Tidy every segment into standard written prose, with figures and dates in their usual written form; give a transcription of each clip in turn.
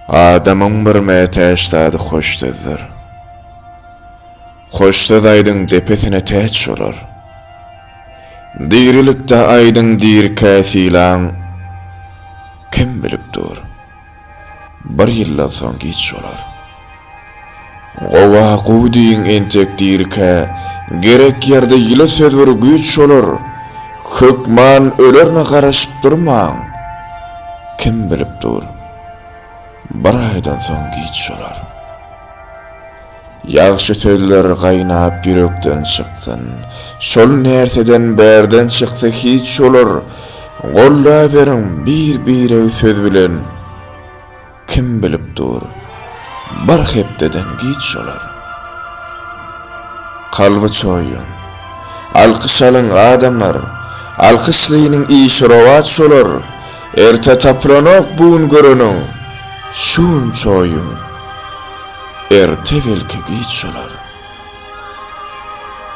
Adamyň bir mätäç zady hoş sözdür. Hoş söz aýdyň depesine täç bolar. Dirilikde aýdyň dirikä sylaň, Kim bilip dur, bir ýyldan soň giç bolar. Gowa gowy diýiň entek dirikä, Gerek ýerde ýyly söz bir güýç bolar. Hökman ölerine garaşyp durmaň, Kim bilip dur, bir aýdan soň giç bolar. Ýagşy sözler gaýnap ýürekden çyksyn, Şol närseden bärden çyksa hiç bolar. Gollaberiň bir-biregi söz bilen, Kim bilip dur, bir hepdeden giç bolar. Kalby çoýuň, alkyş alyň adamlar, Alkyşlynyň işi rowaç bolar. Erte tapylanok bu gün göreniň, Şu gün çoýuň, erte belki giç bolar.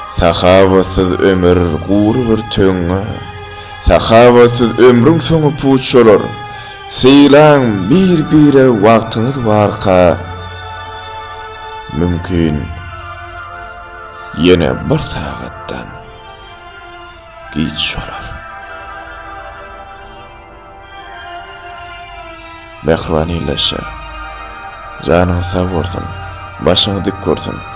Sahawatsyz ömür gury bir töňňe, Sahawatsyz ömrüň soňy puç bolar. Sylaň bir-biregi wagtyňyz barka, Mümkin, ýene bir sagatdan giç bolar. Mähriban ildeşler! Janyňyz sag bolsun, başyňyz dik bolsun!